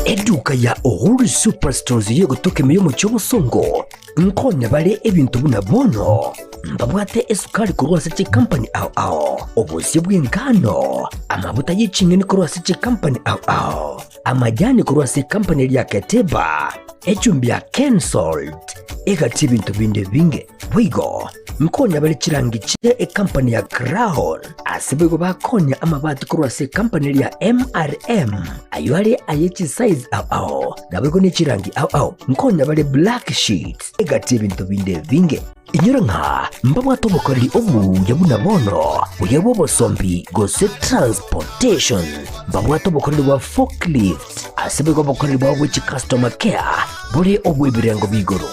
Eduka ya Uhuru Superstores y'egotoka ime y'omochie obosongo nkonya bare ebinto buna bono mbabwate esukari korwa ase chikampani ao ao, obosie bw'engano, amabuta ye ching'eni korwa ase chikampani ao ao, amajani korwa ase ekampani eria ya Keteba, echumbi ya Kensalt, egati ebinto binde ebinge. Boigo nkonya bare chirangi chie ekampani ya Crown, ase boigo bakonya amabati korwa ase ekampani eria ya MRM, ayio are aye chisize ao ao, naboigo ne chirangi ao ao. Nkonya bare black sheets, egati ebinto binde ebinge. Inyora ng'a mbabwate obokoreri obuya buna bono, buya bw'obosombi gose transportation. Mbabwate obokoreri bwa forklift, ase boigo obokoreri bwabo bwe chicustomer care bore obw'ebirengo b'igoro.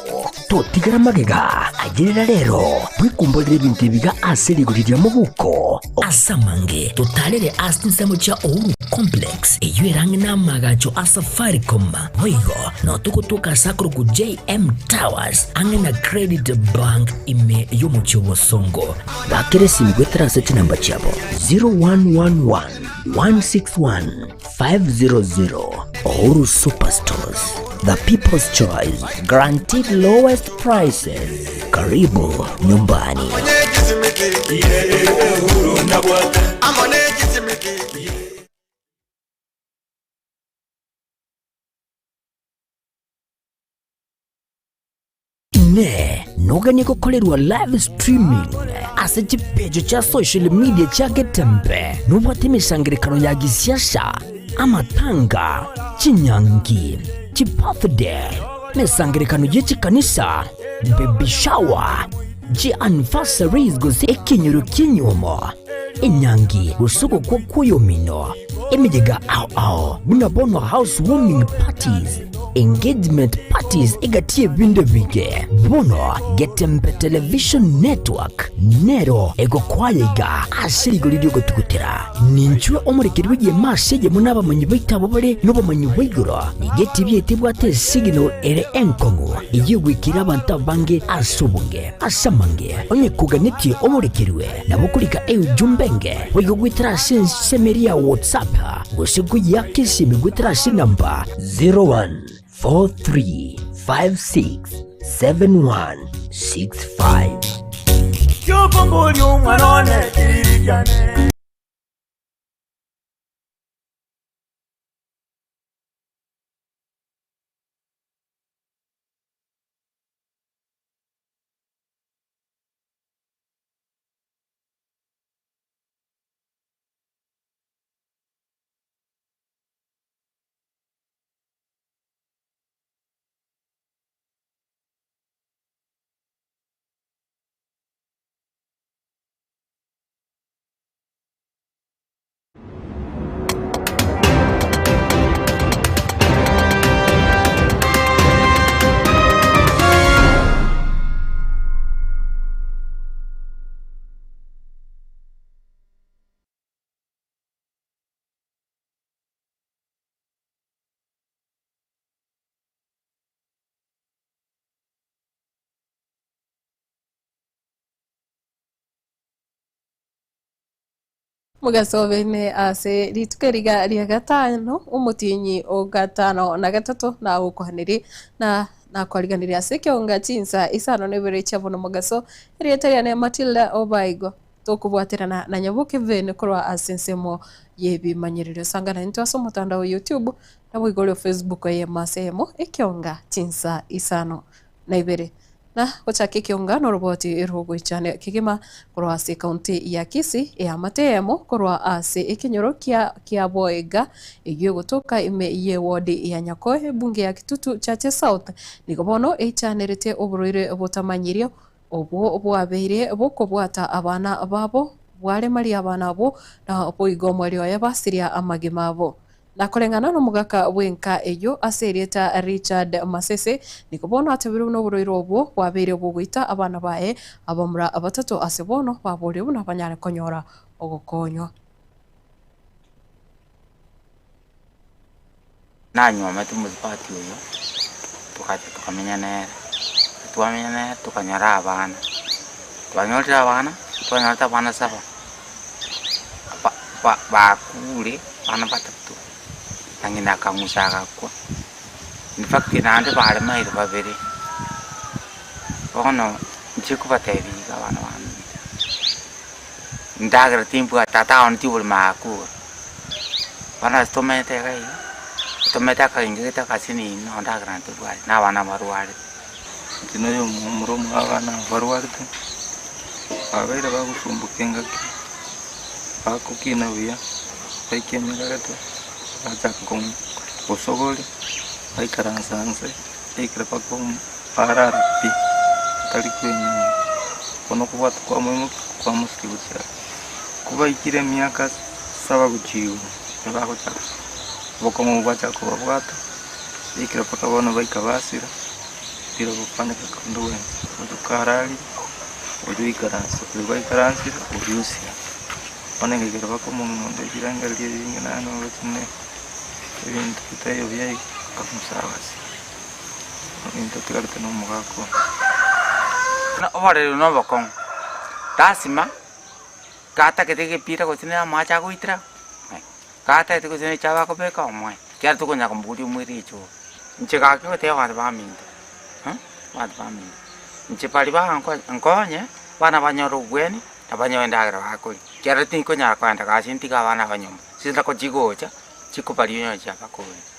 Totigara magega, ayerera rero, bwekumborere ebinto ebiga ase rigori ria mobuko. Ase amange, totarere ase chinsemo chia Uhuru Complex, eyio ere ang'e n'amaagacho a Safaricom. Boigo nao togotoka ase akorokwa JM Towers, ang'e na Credit Bank ime y'omochie o Bosongo. Bakera esimi goetera ase chinamba chiabo 0111 161 500. Uhuru Superstores, the people's choice, guaranteed lowest prices. Karibu nyumbani. Inee! Noganie gokorerwa live streaming ase chipecho chia social media chia Getembe? Nobwate emesangererekano ya gisiasa, amatanga, chinyangi, chibirthday, emesangererekano ye chikanisa, baby shower, chianniversaries gose ekenyoro ki'enyiomo, enyangi gose ogokwa kw'oyomino, emeyega ao ao buna bono house warming parties, engagement parties egati y'ebinto ebinge. Bono Getembe Television Network nero egokwaya iga ase rigori ri'ogotugutera. Ninchwe omorekeri bw'egeema ase eyemo n'abamanyi baito abwo bare nobomanyi bwa igoro. Nigo etibi yaito ebwate esignal ere enkong'u eyio egwekire abanto abange ase obonge. Ase amange, onye koganetie omorekerwe, nabo okorika eujumbe enge boigo goetera ase ensemo eria ya WhatsApp gose koyiaka esimi goetera ase enamba 0143567165. Kiokomboria omwana one kiriri kiane. Mogasobeine ase rituko eriga ria gatano, omotienyi o gatano na gatato, nagokwanirie, na nakwariganirie ase ekeonga chinsa isano na ibere chia bono mogaso, erieta riane Matilda Obaigo, tokobwaterana na Nyaboke Vane korwa ase ensemo y'ebimanyererio. Sangana intwe ase omotandao o YouTube, naboigo ore o Facebook eyemo ase eyemo, ekeonga chinsa isano na ibere. Na gochaka ekeonga noroboti rogoichania kegima korwa ase ekaunti ya Kisii, eamate eyemo korwa ase ekenyoro kia Kiaboiga eyio egotoka ime y'ewodi ya Nyakoe ebunge ya Kitutu Chache South nigo bono eichanerete oborwaire botamanyirie obwo bwabeire bokobwata abana babo bwaremaria abana abwo na boigo omoerio oye basiria amagima abo. Na koreng'ana nomogaka bw'enka eyio ase erieta Richard Masese, nigo bono atebire buna oborwaire obwo bwabeire bogoita abana baye abamura batato ase bono baborie buna banyare konyora ogokonywa. Nanyuomete omosubati oyo, togacha tokamenya nere, twamenya nere tokanyora abana, twanyorire abana, twanyorete abana saba, ba- ba- bakure abana batato. Na ng'ina akang'usa agakwa. In fact naende bare mairo babere. Bono inche nkobatebia iga abana baminto, ndagera timbwati tata one tiborimo agakure. Bono ase tomenyete iga iga, tomenyete akagincho gete akasinini nonye ndagera ntibwati, na abana mbarwarete. Inche noyo omomura omwabo abana aba barwarete, babeire bagosumboka engaki, bagokina buya, baika emiaka gete, bachaka gosogoria, baikaransa nse, baikera mpaka barara pi, batari kwenyora. Bono okobwata kwamoimokia kwamosikia gochia are. Kobaikire emiaka saba gochia igoro, nibagochaka obokong'u obwo bwachaka kobabwata. Baikire mpaka bono baika basira, tira gokwaneka konde gwensi, oyo kararire, oyo oikaranse, oyo gaikaransire, oria osira. Bono engaikera mpaka omong'ina onde ebirengererio ebinge naende oroche buna ebinto bitaiyo buya iga, akamusa agasira. Bono intwe totigarete na omogaka oyo. Oboreri na obokong'u, lasima gatagete egepira gose na amache agoitera. Gatagete gose ne chiabo akobeka omoe, ekiagera tokonyara komoboria omoire echoo. Inche gaki ngotebia abanto baminto, abanto baminto, inche baria bagankonya nkonye, abana banyore obweni, na banyore endagera bakoria, ekiagera tinkonyara kogenda gasi ntige abana aba nyomba, chinsa chigocha, chikobaria onye chiabakoria.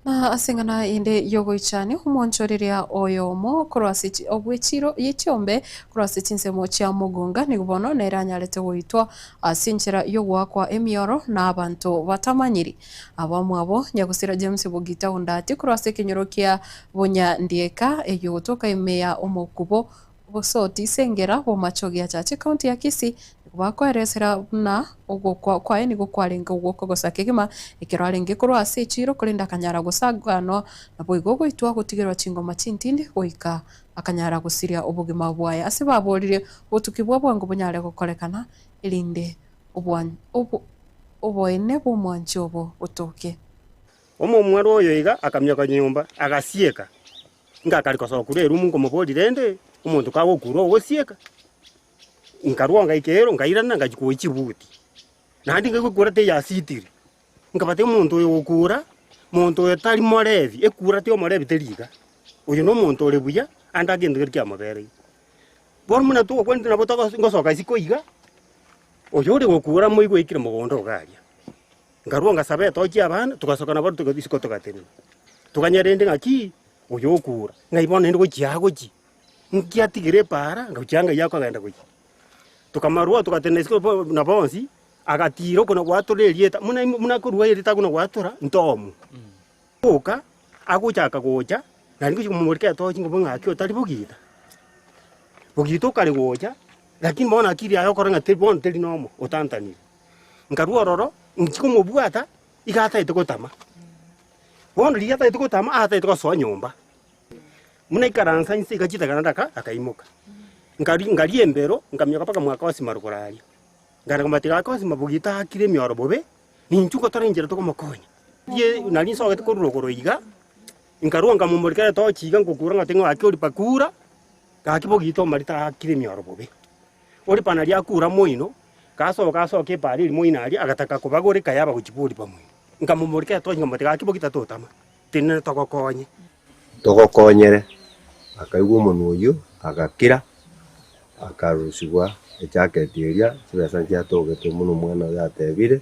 Na ase eng'ana ende y'ogoichania, omoonchoreria oyomo korwa ase obw'echiiro ye chiombe korwa ase chinsemo chia mogonga nigo bono nere anyarete goitwa ase enchera y'ogoakwa emioro na abanto batamanyiri. Abamwabo Nyagusira James Bogita Ondati korwa ase ekenyoro kia Bonyandieka eyio gotoka ime ya Omokubo Bosoti Sengera bw'Omachoge achache County ya Kisii nigo bakoeresera buna ogokwa kwaye nigo kwarenge ogw'okogosa kegima ekero arenge korwa ase echiiro korende akanyara gosaganwa naboigo goitwa gotigerwa chingoma chintindi goika akanyara gosiria obogima bwaye ase baborire obotuki bwa bwango bonyare gokorekana erinde oboene bw'omwanchi obo botoke. Omomware oyo iga akamioka nyomba, agasieka. Ngakari kosoa korwa erumu nkomoboria rende, omonto kagokura ogosieka? Nkarua ngaika ero nkairana ngachia koa chibuti, naende nkaigwa ekura teyasitiri, nkabatebia omonto oyo ogokura, monto oyo tari morebi, ekura ti omorebi teri iga, oyo na omonto ore buya, ande agento keria kiamobereire. Bono buna togokwanete nabo togo ngosoka isiko iga, oyo ore gokura moigwe oikire mogondo iga aria. Nkarua ngasaba etochi y'abana, togasoka nabo togatwa isiko togatenena. Toganya rende ng'aki, oyo okura, ng'ai bono naende gochia agochia, nki atigire epaara, ngochia ng'ai akogenda gochia. Tokamarwa togatenena isiko bo na bonsi, agatira okona gwatora erieta, buna im buna akorua erieta akona gwatora, ntomu. Boka, agochaka gocha, naende ngochia komomoreka etochi ngoba ng'aki otari bogita. Bogita okare gocha, lakini bono akiri yaye okora ng'a teri bono teri nomo, otantanire. Nkarua ororo, inchia komobwata, iga atagete gotama. Bono riria atagete gotama, atagete gosoa nyomba. Buna aikaransa inse iga chitageka naende aka akaimoka. Nkari nkaria embero, nkamioka mpaka mwaka osima rogoro aria. Nkagenda komotebi gaki osima bogita aakire emioro bobe, ninchu ngotora enchera tokomokonya. Rie nari nsogete korwa rogoro iga, nkarua nkamomorikera etochi iga ngokura ng'a ting'o gaki oripa kura, gaki bogita omarete aakire emioro bobe. Oripa naria akura moino, Gasoka asoke epaara erimo ina aria, agataka kobagora ekayaba gochia bw'Oripa moino. Nkamomorika etochi nkamotebia, Gaki bogita totama, tenena togokonye. Togokonyere. Akaigwa omonwa oyio, agakira, akarusigwa ejaketi eria, chibesa nchiatogetwe buna omwana oyo atebire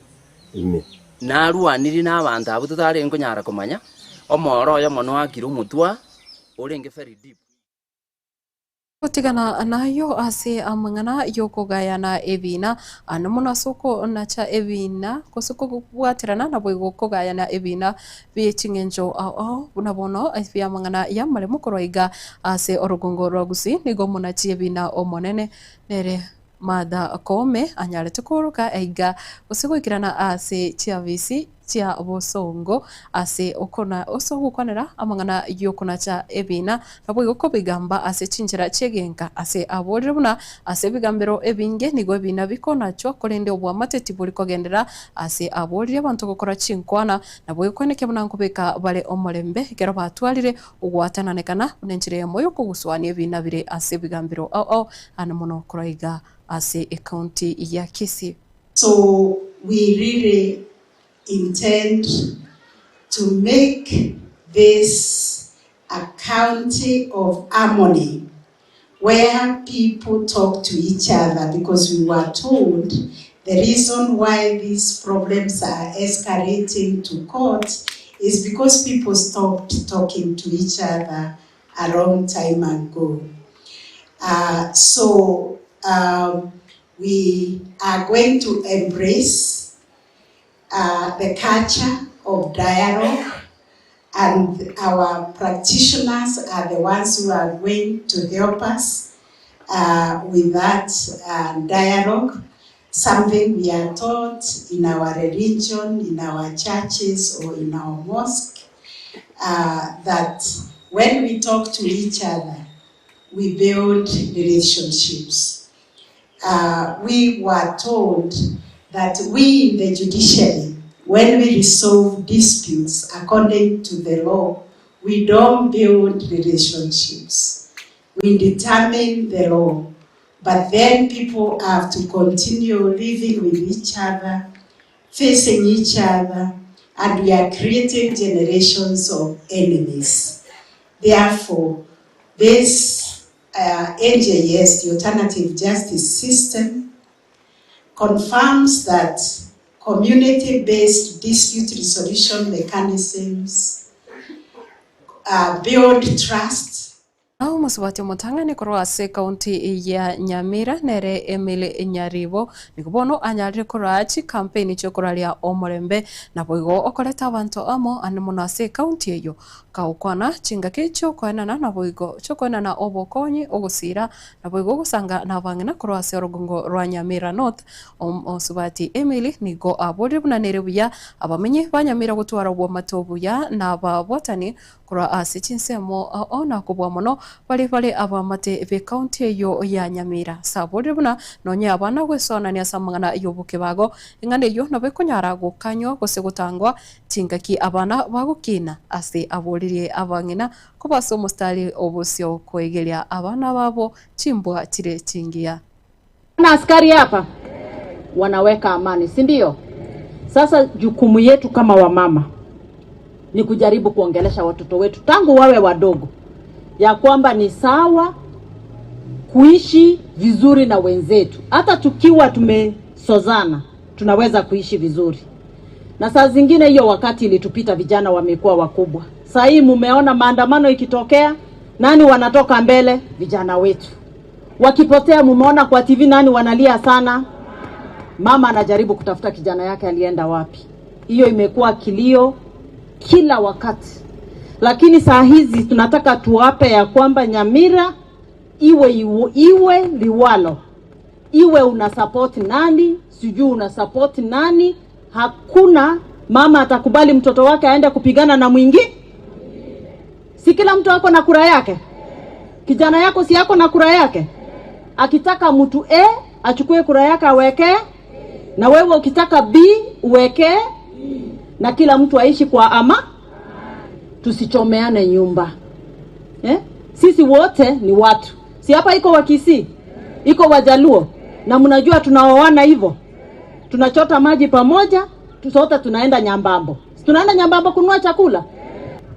ime. Narwanirie nabanto abwo totarenge konyara komanya, omoro oyomo noakire omotwe orenge very deep. Gotigana nayio ase amang'ana y'okogayana ebiina, ande mono ase okonacha ebiina gose kobwaterana naboigo kogayana ebiina bie ching'encho ao ao buna bono ebi'amang'ana y'amaremo korwa iga ase orogongo rwa Gusii nigo omonachi ebiina omonene nere Martha Koome anyarete kooroka aiga gose goikerana ase chiafisi. chia bosongo ase okona ase ogokwanera amang'ana y'okonacha ebiina, naboigo kobigamba ase chinchera chi'egenka. Ase aborire buna ase ebigambero ebinge nigo ebiina bikonachwa, korende oboamate tibori kogenderera. Ase aborire abanto gokora chinkwana, naboigo koenekia buna nkobeka bare omorembe ekero batwarire ogwatananekana, buna enchera eyemo y'okogusuania ebiina bire ase ebigambero ao ao ane mono korwa iga ase ecounty ya Kisii. So we really intend to make this a county of harmony where people talk to each other because we were told the reason why these problems are escalating to court is because people stopped talking to each other a long time ago. Uh, so um, we are going to embrace uh, the culture of dialogue and our practitioners are the ones who are going to help us uh, with that uh, dialogue, something we are taught in our religion, in our churches, or in our mosque, uh, that when we talk to each other, we build relationships. Uh, we were told that we in the judiciary, when we resolve disputes according to the law, we don't build relationships. We determine the law. But then people have to continue living with each other, facing each other, and we are creating generations of enemies. Therefore, this uh, NJS, the Alternative Justice System, confirms that community-based dispute resolution mechanisms uh, build trust. Omosubati omotang'ani korwa ase ekaunti ya Nyamira nere Emily Nyaribo nigo bono anyarire koraa chikampeini chiokoraria omorembe naboigo okoreta abanto amo ande mono ase ekaunti eyio. Kagokwana chingaki chiokoenana naboigo chiokoenana obokonyi, ogosiira, naboigo ogosanga nabang'ina korwa ase orogongo rwa Nyamira North. Omosubati Emily nigo aborire buna nere buya abamenyi ba Nyamira gotwara obwamate obuya nababwatani Korwa ase chinsemo ao na kobua mono baria bare abaamate b'ekaunti eyio ya Nyamira. Saborire buna nonye abana gwesoanania ase amang'ana y'obokebago, eng'ana eyio nabo ekonyara gokanywa gose gotangwa chingaki abana bagokina. Ase aboririe abang'ina koba ase omostari obosio koegeria abana babo chimbwa chire chingiya. Na askari hapa wanaweka amani, si ndio? Sasa jukumu yetu kama wamama ni kujaribu kuongelesha watoto wetu tangu wawe wadogo ya kwamba ni sawa kuishi vizuri na wenzetu, hata tukiwa tumesozana tunaweza kuishi vizuri. Na saa zingine hiyo wakati ilitupita, vijana wamekuwa wakubwa. Saa hii mumeona maandamano ikitokea, nani wanatoka mbele? Vijana wetu. Wakipotea mumeona kwa TV nani wanalia sana? Mama anajaribu kutafuta kijana yake alienda wapi. Hiyo imekuwa kilio kila wakati, lakini saa hizi tunataka tuwape ya kwamba Nyamira iwe iwe, iwe liwalo, iwe una support nani, sijui una support nani, hakuna mama atakubali mtoto wake aende kupigana na mwingi. Si kila mtu ako na kura yake? Kijana yako si yako na kura yake? Akitaka mtu A achukue kura yake aweke, na wewe ukitaka B uweke, na kila mtu aishi kwa ama, tusichomeane nyumba eh? Sisi wote ni watu, si hapa iko Wakisii, iko Wajaluo, na mnajua tunaoana hivyo, tunachota maji pamoja, sote tunaenda Nyambambo, si tunaenda Nyambambo kununua chakula.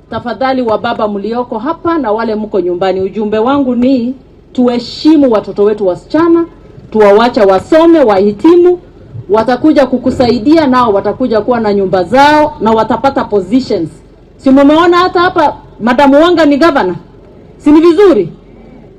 Tafadhali wa baba mlioko hapa na wale mko nyumbani, ujumbe wangu ni tuheshimu watoto wetu wasichana, tuwawache wasome, wahitimu, watakuja kukusaidia nao watakuja kuwa na nyumba zao na watapata positions. Si mumeona hata hapa Madamu Wanga ni governor, si ni vizuri?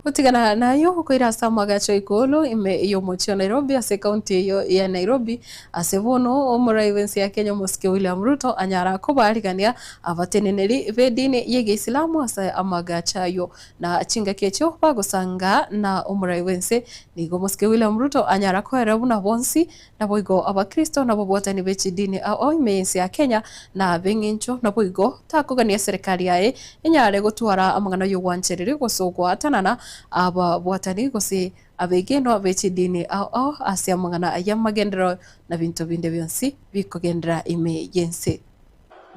Gotigana nayo okoira ase amagacho igoro ime y'omochie o Nairobi ase ekaunti eyio ya Nairobi ase bono omorai bw'ense ya Kenya omosike William Ruto anyara kobaarigania abateneneri b'edini y'egeisilamu ase amagacho ayio na chingaki echio bagosanga na omorai bw'ense nigo omosike William Ruto anyara koerera buna bonsi Naboigo Abakristo nababwatani be chidini ao ime y'ense ya Kenya na ab'eng'encho naboigo takogania eserekari yaye enyare gotwara amang'ana y'ogwanchereria gose ogoatanana ababwatani gose abegenwa be chidini ao ao ase amang'ana y'amagenderero na binto binde bionsi bikogenderera ime y'ense.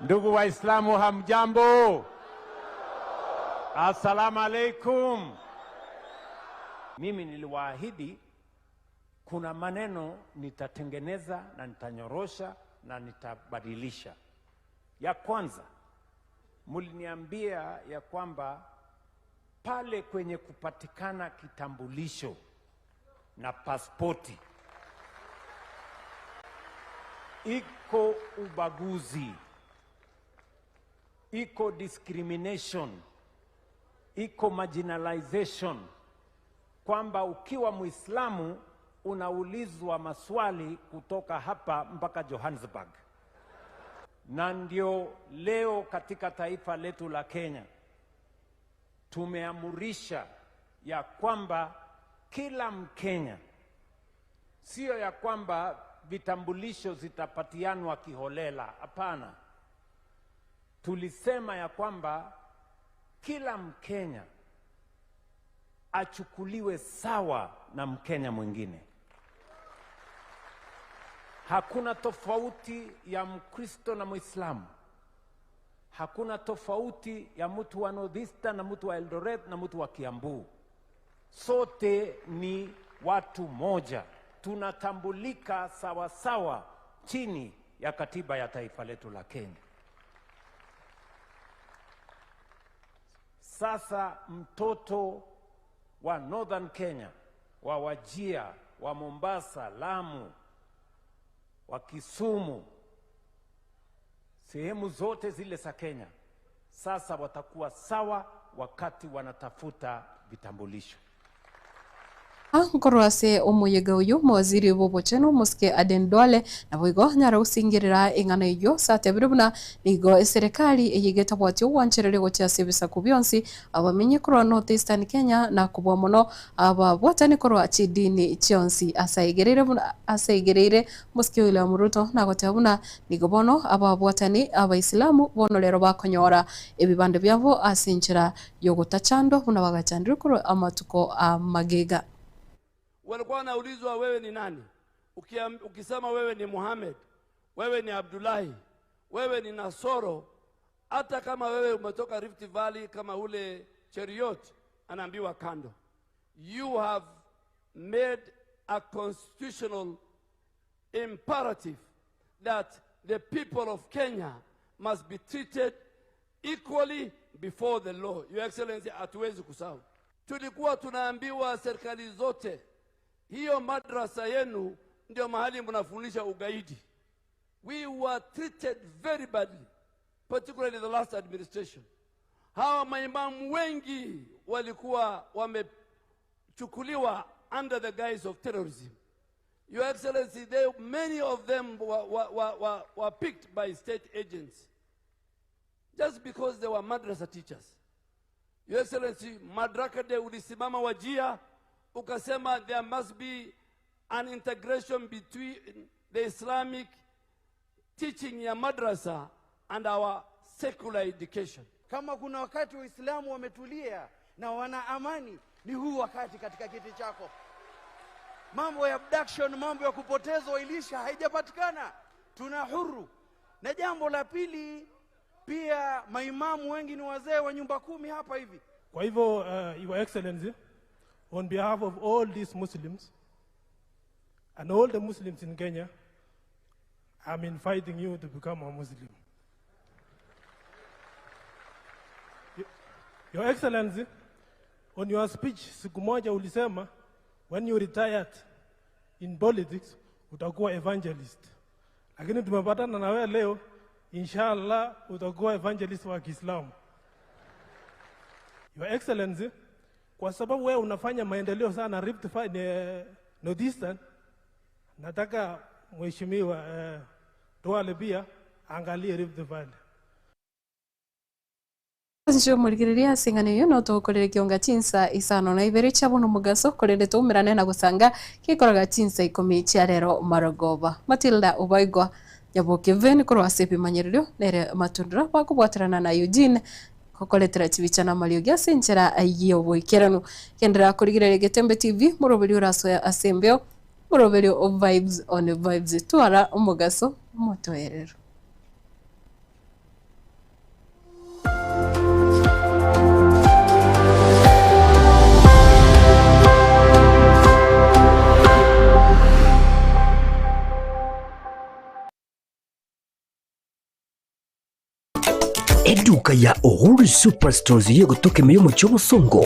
Ndugu Waislamu hamjambo? Assalamu alaikum. Mimi niliwaahidi kuna maneno nitatengeneza na nitanyorosha na nitabadilisha. Ya kwanza, mliniambia ya kwamba pale kwenye kupatikana kitambulisho na pasipoti iko ubaguzi, iko discrimination, iko marginalization, kwamba ukiwa Muislamu unaulizwa maswali kutoka hapa mpaka Johannesburg. Na ndio leo katika taifa letu la Kenya tumeamurisha ya kwamba kila Mkenya, sio ya kwamba vitambulisho zitapatianwa kiholela, hapana. Tulisema ya kwamba kila Mkenya achukuliwe sawa na Mkenya mwingine. Hakuna tofauti ya Mkristo na Mwislamu. Hakuna tofauti ya mtu wa North Eastern na mtu wa Eldoret na mtu wa Kiambu. Sote ni watu moja, tunatambulika sawa sawa chini ya katiba ya taifa letu la Kenya. Sasa mtoto wa Northern Kenya, wa Wajir, wa Mombasa, Lamu, wa Kisumu, sehemu zote zile za Kenya, sasa watakuwa sawa wakati wanatafuta vitambulisho. Nkorwa ase omoyega oyio, omowaziri bw'obochenu omosike Aden Duale naboigo anyare gosingerera eng'ana eyio ase atebire buna nigo eserekari eye getabwati ogwanchereria gochia ase ebisaku bionsi abamenyi korwa North Eastern Kenya na kobua mono ababwatani korwa chidini chionsi ase aigereire buna ase aigereire omosike William Ruto nagoteba buna nigo bono ababwatani abaisilamu bono rero bakonyora ebibande biabo ase enchera yogotachandwa buna bagachandirwe korwa amatuko a magega. Walikuwa wanaulizwa wewe ni nani? Ukiam, ukisema wewe ni Muhammad, wewe ni Abdullahi, wewe ni Nasoro, hata kama wewe umetoka Rift Valley kama ule Cheriot, anaambiwa kando. You have made a constitutional imperative that the people of Kenya must be treated equally before the law. Your Excellency, hatuwezi kusahau. Tulikuwa tunaambiwa serikali zote, hiyo madrasa yenu ndio mahali mnafundisha ugaidi. We were treated very badly, particularly the last administration. Hawa maimamu wengi walikuwa wamechukuliwa under the guise of terrorism. Your Excellency, they, many of them were, were, were, were, were picked by state agents just because they were madrasa teachers. Your Excellency, Madaraka Day ulisimama Wajir ukasema there must be an integration between the Islamic teaching ya madrasa and our secular education. Kama kuna wakati Waislamu wametulia na wana amani, ni huu wakati katika kiti chako. Mambo ya abduction, mambo ya kupotezwa ilisha haijapatikana, tuna huru. Na jambo la pili pia, maimamu wengi ni wazee wa nyumba kumi hapa hivi. Kwa hivyo Your Excellency, on behalf of all these Muslims and all the Muslims in Kenya, I'm inviting you to become a Muslim. Your Excellency, on your speech siku moja ulisema when you retired in politics utakuwa evangelist, lakini tumepatana na wewe leo, inshallah utakuwa evangelist wa Kiislamu. Your Excellency, Kwa sababu wewe unafanya maendeleo sana Rift Valley, eh, Northeastern, nataka mheshimiwa eh, Duale pia angalie Rift Valley. Inche omorigereria ase eng'ana eyio notogokorera ekionga chinsa isano na ibere chia bono omogaso, korende toumerane na gosanga gekoraga chinsa ikomi chia rero marogoba. Matilda Obaigwa Nyaboke Vane korwa ase ebimanyererio nere Matundura bakobwaterana na Eugene gokoretera chibicha na amariogi ase enchera y'oboikeranu. Genderera korigereria Getembe TV, moroberio orasoe ase embeo, moroberio o Vibes on Vibes. Twara omogaso omotoereru. Eduka ya Uhuru Superstores yegotoka ime y'omochie obosongo.